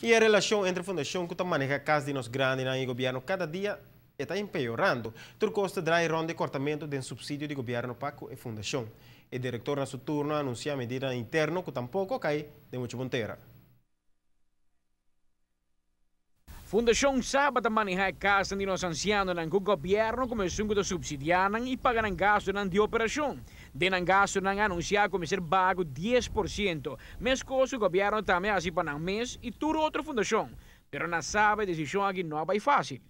E relacion entre fundacion cu ta maneha cas di nos grandinan y gobierno cada dia ta empeorando. Tur cos ta draai rond di cortamento di subsidio di gobierno pa e fundacion. E director na su turno a anuncia medida interno cu tampoco a cay den mucho bon tera. Fundacion Saba ta maneha e casnan di nos ancianonan cu gobierno como esun cu ta subsidia nan y paga nan gastonan di operacion. Den nan gastonan a anuncia cu mester baha cu 10%, mescos cu gobierno tambe a haci pa nan mes y tur otro fundacion. Pero na Saba e decision aki no a bay facil.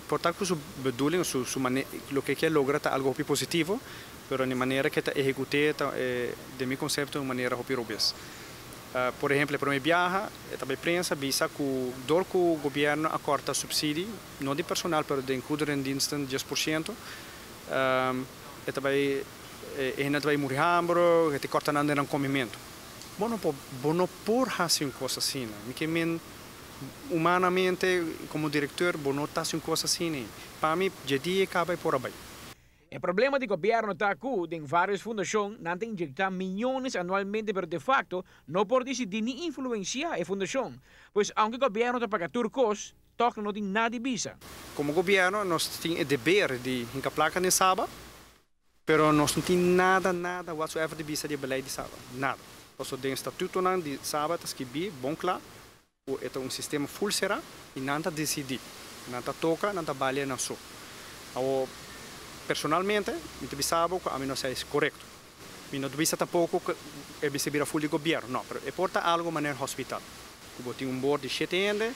Por ta cu su bedoeling, su loke e kier logra ta algo hopi positivo, pero e manera cu e ta ehecute ta, den mi concepto, un manera hopi robes. Por ehempel, prome biaha, e ta bay prensa bisa cu door cu gobierno a corta subsidie, no di personal, pero di goederendiensten 10%, e ta bay, e ta bay muri hamber, e ta corta nan den comimento. Bo no por haci un cos asina. Mi kiermen, humanamente, como director, bo no ta haci un cos asina. Pa mi, e dia caba por bay. E problema di gobierno ta cu den varios fundacion nan ta inyecta miyones anualmente, pero de facto no por dicidi ni influencia e fundacion. Pues aunke gobierno ta paga tur cos, toch no tin nada di bisa. Como gobierno nos tin e deber di hinca placa den Saba, pero nos no tin nada, nada whatsoever di bisa di beleid di Saba. Nada. Paso den statutonan di Saba ta skirbi bon cla, e ta un sistema full cera y nan ta dicidi. Nan ta toca, nan ta balia nan so. Awo, personalmente, mi ta bisa bo cu ami no sa e corecto. Mi no ta bisa tampoco cu e bisa bira full di gobierno, no, pero e por ta algo manera hospital. Cu bo tin un board di 7 hende,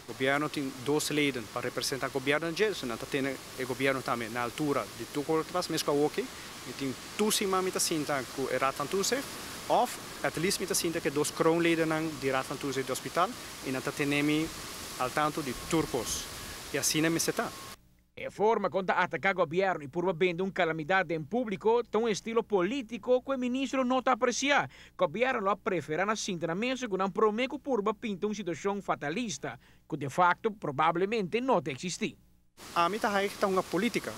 gobierno tin 2 leden pa representa gobierno dje, so nan ta tene e gobierno tambe na altura di tur cos cu ta pasa, mes cu awoki, mi tin tur siman mi ta sinta cu e Raad van Toezicht, of at least mi ta sinta cu e 2 kroonledennan di Raad van Toezicht di hospital, y nan ta tene mi al tanto di tur cos. Y asina mester ta. E forma con ta ataca gobierno y purba bende un calamidad den publico ta un estilo politico cu e ministro no ta aprecia. Gobierno lo a prefera na sinta na mesa cu nan prome cu purba pinta un situacion fatalista, cu de facto probablemente no ta existi. Ami ta haya ta un politica.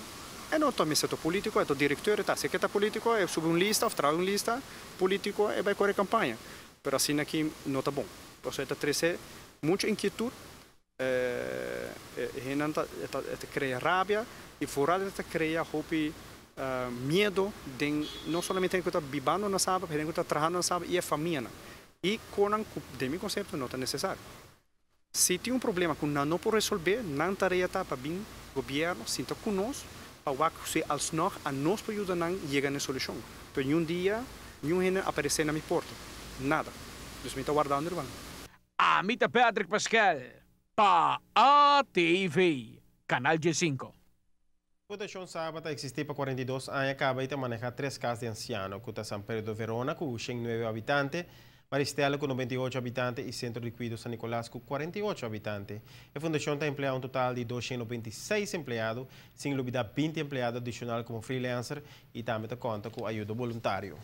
E no ta mi politico, e ta director, ta se ta politico, e subi un lista of trae un lista politico e bay core campaña. Pero asina aki no ta bon. Pasobra ta trece mucho inquietud, ta crea rabia y vooral ta crea hopi miedo den no solamente cu ta bibando na Saba, pero cu ta trahando na Saba y e famia. Y cu den mi concepto no ta necesario. Si tin un problema cu nan no por resolve, nan tarea ta pa bin gobierno, sinta cu nos, pa wak si alsnog a nos por yuda nan yega na solucion. Pero ningun dia, ningun hende a aparece na mi porta. Nada. Dus mi ta wardando ruman. Ami ta Patrick Pascal, pa ATV, Canal G5. Fundacion Saba ta existi pa 42 aña caba y ta maneha 3 cas di anciano, cu ta San Pedro Verona cu 109 habitante, Maristela cu 98 habitante y Centro di Cuido San Nicolas cu 48 habitante. E fundacion ta emplea un total di 226 empleado, sin lubida 20 empleado adicional como freelancer y tambe ta conta cu ayudo voluntario.